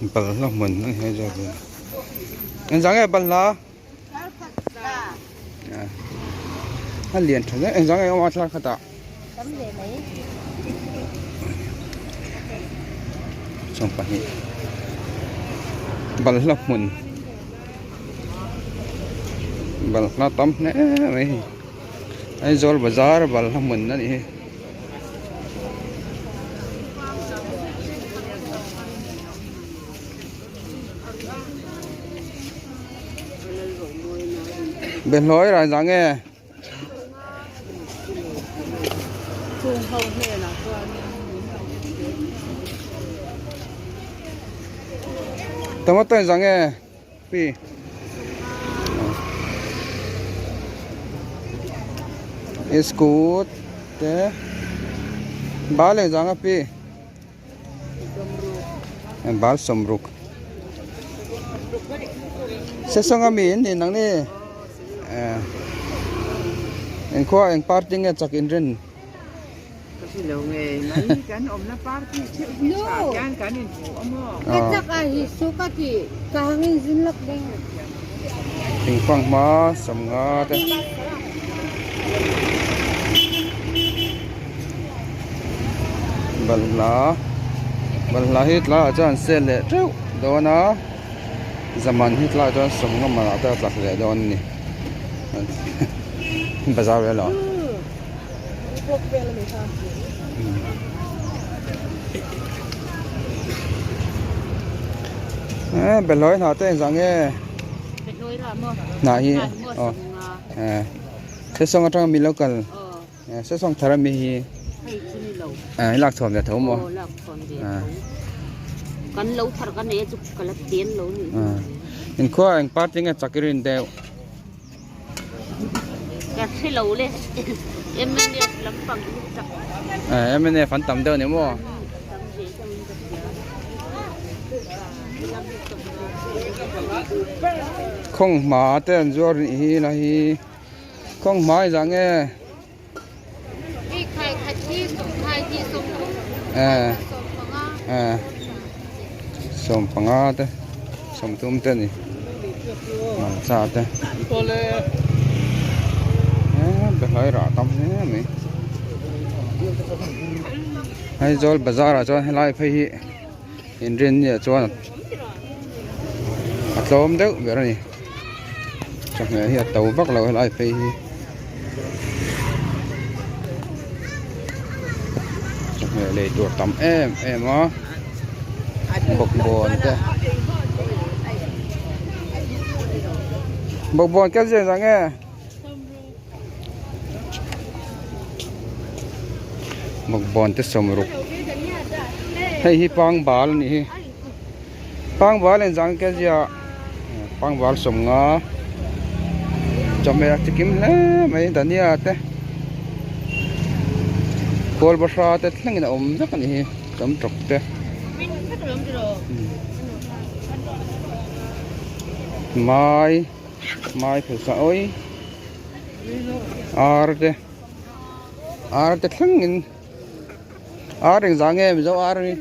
Balhla hmun a ni hei zawk hi engzah nge balhla a lian tha hle engzah nge awm a thla khatah sawmpahnih balhla hmun balhla tam hle mai hei Aizawl bazar balhla hmun a nih hi. Behlawi rai zah nge? Tomato zah nge? Pi. Iskut te bal eng zang a pi bal sawmruk sesawng a mi in ni nang ni engkhua eng party nge chak in rin. Thingfang hma sawmnga te balhla balhla hi tlaiah chuan an sel leh teuh dawn a zaman hi tlaiah chuan sawmnga manah te a tla leh dawn a ni bazar vel ah. Eh behlawi hnah te engzah nge hnah hi aw eh sesawng atanga mi lo kal eh sesawng thar ami hi eh i lak chhuah ve tho maw inkhua eng party nge chak i rin deuh. Ka hre lo le mnf lampang hi chak. Eh mnf an tam deuh ni maw? Khawng hma te an zuar nih hi la hi khawng hma i zah nge? Eh eh sawmpanga te sawmthum te a ni. Hmarcha te eh behlai rah tam hle mai Aizawl bazar ah chuan helai phei hi inrinni ah chuan a tlawm deuh ber a ni chawhmeh hi a to vak lo helai phei hi chawhmeh lei tur tam em em a. Bawkbawn te bawkbawn kel zia zah nge bawkbawn te sawmruk hei hi pangbal a nih hi pangbal engzah nge kel zia pangbal sawmnga chawhmeh a chikim hle mai dania te khawl bahra te thlengin a awm vek a nih hi. Tam tawk te. Mai mai phaisa awi ar te ar te thleng in ar engzah nge mizo ar hi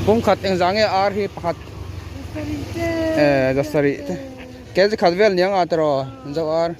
pumkhat engzah nge ar hi pakhat eh zasarih te kg khat vel niang a tiraw mizo ar.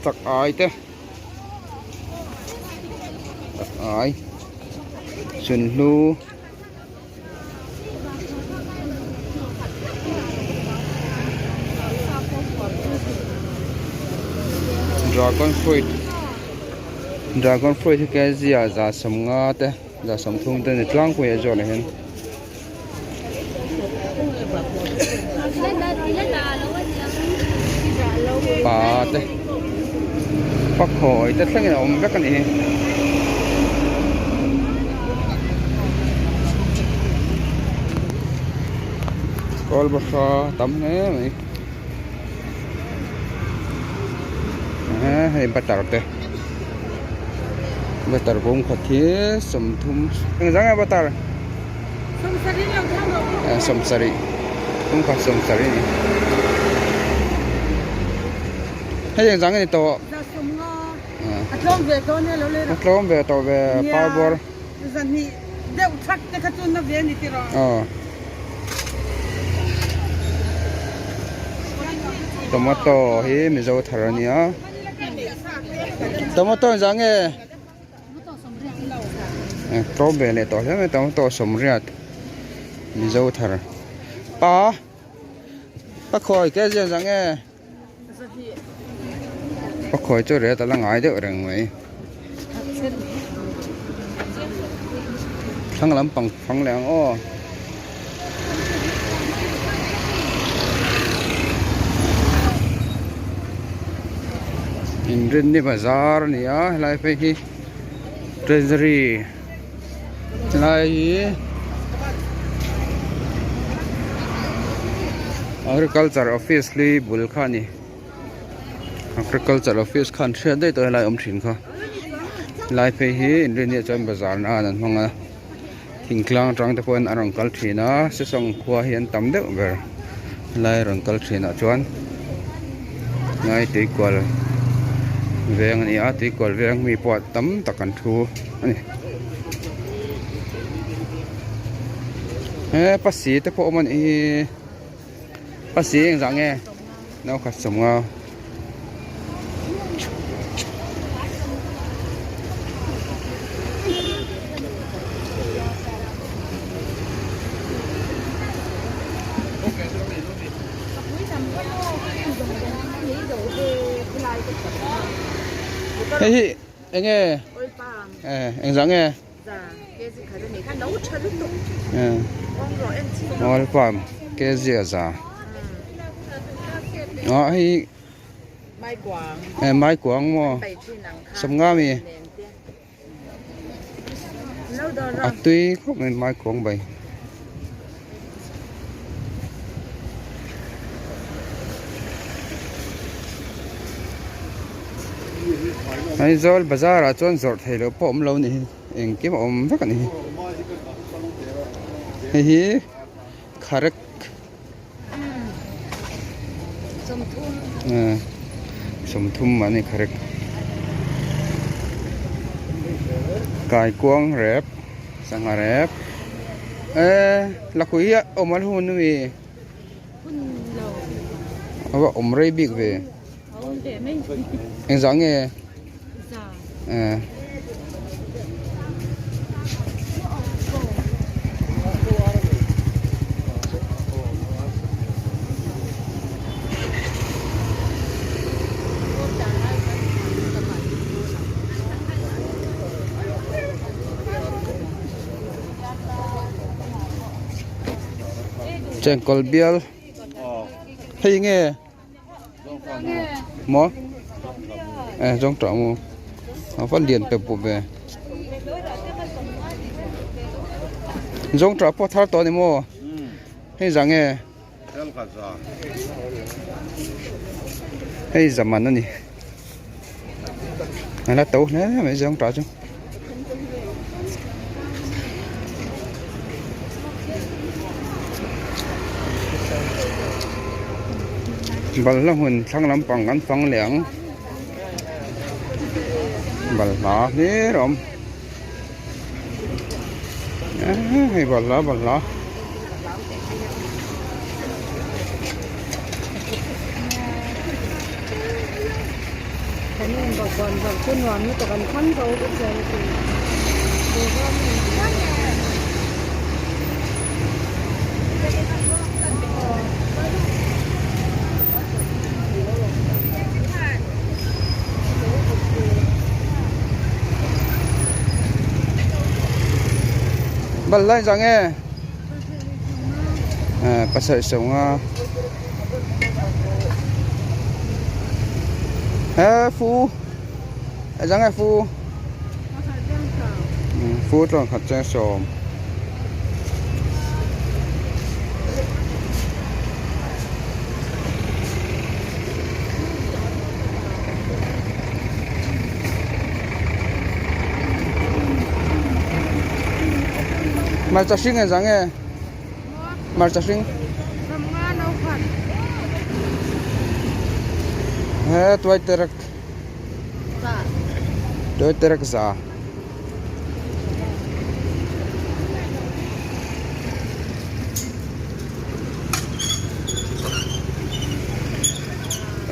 Chak ai te chak ai sunhlu dragon fruit dragon fruit hi kg ah za sawmnga te za sawmthum te a ni tlangpui a zawhna hian. Pa te pakhawi te thlengin a awm vek a nih hi. Kawl bahra tam hle mai hei butter te butter bawm khat hi sawmthum engzah nge butter. Sawmsarih kawngkhar sawmsarih a ni. Hei engzah nge ni tawh? A tlawm ve tawh ania lo leh A tlawm ve tawh ve parbawr. Zahnih deuh thak te kha chu na ve a ni tiraw? Aw. Tomato hi Mizo thar a nia. Tomato engzah nge? Tlawm ve leh tawh hle mai tomato sawmriat Mizo thar. Pa pakhawi ke ziah zah nge? Pakhawi chu ret a la ngai deuh reng mai. Thlang lampang fang leh ang aw. Inrinni bazar a ni a helai phei hi treasury helai hi agriculture office hlui bul kha a ni agriculture office kha an hriat daih tawh helai awm thin kha helai phei hi inrinni ah chuan bazar nan an hmang a. Thingtlang atang te pawhin a rawn kal thin a sesawng khua hi an tam deuh ber helai rawn kal thin ah chuan ngai tuikual veng a ni a tuikual veng mi pawh tam tak an thu a ni he pasi te pawh awm a nih hi pasi engzah nge no khat sawmnga. Hei hi eng nge engzah nge oil palm kg a za. Ah hei eh mai kuang maw sawmnga mi a tui khawp mai mai kuang bai Aizawl bazar ah chuan zawrh theih loh pawh a awm lo a ni hi engkim a awm vek a ni hi hei hi kharek. Sawmthum an ni kharek kaikuang rep sangha rep eh lakhuih hi a awm al hun ami a va awm rei bik ve engzah nge eh. Chengkawl bial hei nge. Maw eh zawng tah maw a va lian pe pawh ve zawng tah pawh thar tawh a ni maw hei zah nge hei zaman a ni a la to hle mai zawng tah chu. Balhla hmun thlang lampang kan fang leh ang balhla hlir a awm eee hei balhla balhla. Balhla in zah nge pasarih sawmnga. He fu engzah nge fu fu tlawn khat cheng sawm hmarcha hring engzah nge. Hmarcha hring. He tuaiterek tuaiterek za.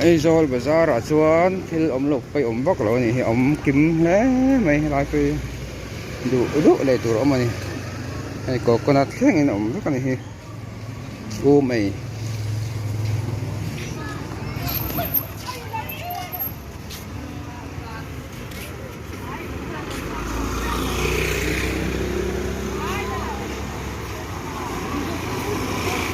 Aizawl bazar ah chuan thil awm loh paih awm vak lo a nih hi a awm kim hle mai helai pawh hi duh duh lei tur a awm a ni hei coconut thlengin a awm vek a ni hi u mei.